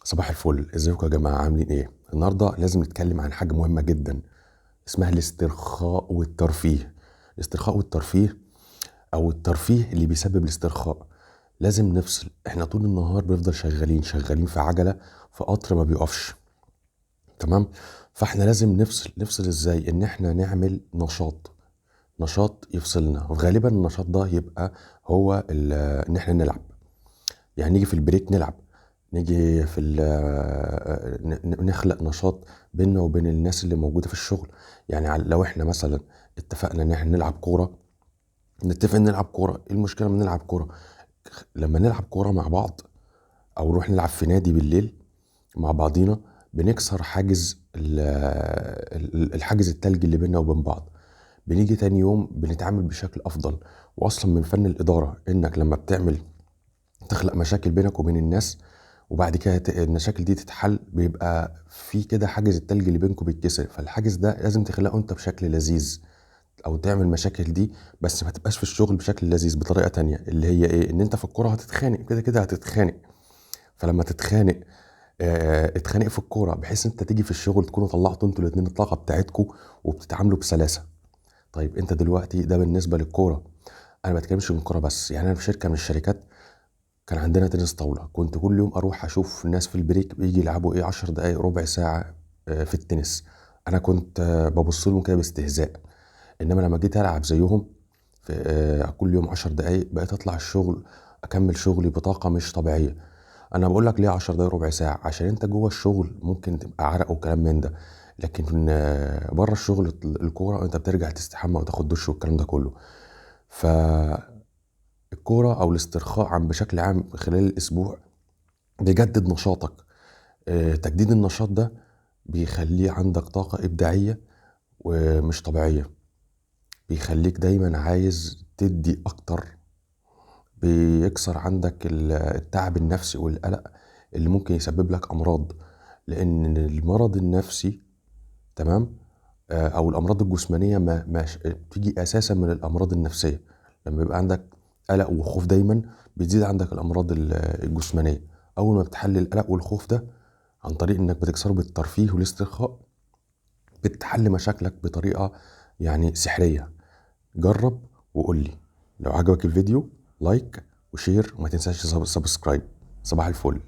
صباح الفل، ازيكم يا جماعة؟ عاملين ايه؟ النهاردة لازم نتكلم عن حاجة مهمة جدا اسمها الاسترخاء والترفيه. الاسترخاء والترفيه، او الترفيه اللي بيسبب الاسترخاء. لازم نفصل، احنا طول النهار بنفضل شغالين شغالين في عجلة، في قطر ما بيقفش، تمام؟ فاحنا لازم نفصل. نفصل ازاي؟ ان احنا نعمل نشاط، نشاط يفصلنا، وغالبا النشاط ده يبقى هو ان احنا نلعب. يعني نيجي في ال break نلعب، نيجي في نخلق نشاط بيننا وبين الناس اللي موجودة في الشغل. يعني لو احنا مثلا اتفقنا ان احنا نلعب كورة، نتفق نلعب كورة، ايه المشكلة من نلعب كورة؟ لما نلعب كورة مع بعض او نروح نلعب في نادي بالليل مع بعضينا، بنكسر حاجز الحاجز التلجي اللي بيننا وبين بعض. بنيجي تاني يوم بنتعامل بشكل افضل. واصلا من فن الادارة انك لما تخلق مشاكل بينك وبين الناس، وبعد كده المشاكل دي تتحل، بيبقى في كده حاجز التلج اللي بينكم بيتكسر. فالحاجز ده لازم تخلقه انت بشكل لذيذ، او تعمل مشاكل دي بس ما تبقاش في الشغل بشكل لذيذ، بطريقة تانية اللي هي ايه؟ ان انت في الكورة هتتخانق، كده كده هتتخانق. فلما تتخانق، اتخانق في الكورة بحيث انت تيجي في الشغل تكونوا طلعتوا انتوا الاتنين الطاقة بتاعتكم وبتتعاملوا بسلاسة. طيب انت دلوقتي ده بالنسبة للكورة، انا ما بتكلمش من الكورة بس. يعني انا في شركة من الشركات كان عندنا تنس طاولة، كنت كل يوم اروح اشوف الناس في ال break بيجي يلعبوا ايه، 10 دقايق ربع ساعة، في التنس. انا كنت ببص لهم كده باستهزاء، انما لما جيت العب زيهم في كل يوم 10 دقايق، بقيت اطلع الشغل اكمل شغلي بطاقة مش طبيعية. انا بقول لك ليه 10 دقايق ربع ساعة؟ عشان انت جوه الشغل ممكن تبقى عرق وكلام من ده، لكن بره الشغل الكورة انت بترجع تستحمى وتاخد دش والكلام ده كله. ف الكورة أو الاسترخاء بشكل عام خلال الأسبوع بيجدد نشاطك. تجديد النشاط ده بيخليه عندك طاقة إبداعية ومش طبيعية، بيخليك دايما عايز تدي أكتر، بيكسر عندك التعب النفسي والقلق اللي ممكن يسبب لك أمراض. لأن المرض النفسي، تمام، أو الأمراض الجسمانية بتيجي أساسا من الأمراض النفسية. لما بيبقى عندك قلق وخوف دايما بتزيد عندك الأمراض الجسمانية. أول ما بتحل القلق والخوف ده عن طريق إنك بتكسره بالترفيه والاسترخاء، بتحل مشاكلك بطريقة سحرية. جرب وقول لي لو عجبك الفيديو like و share، وما تنساش subscribe. صباح الفل.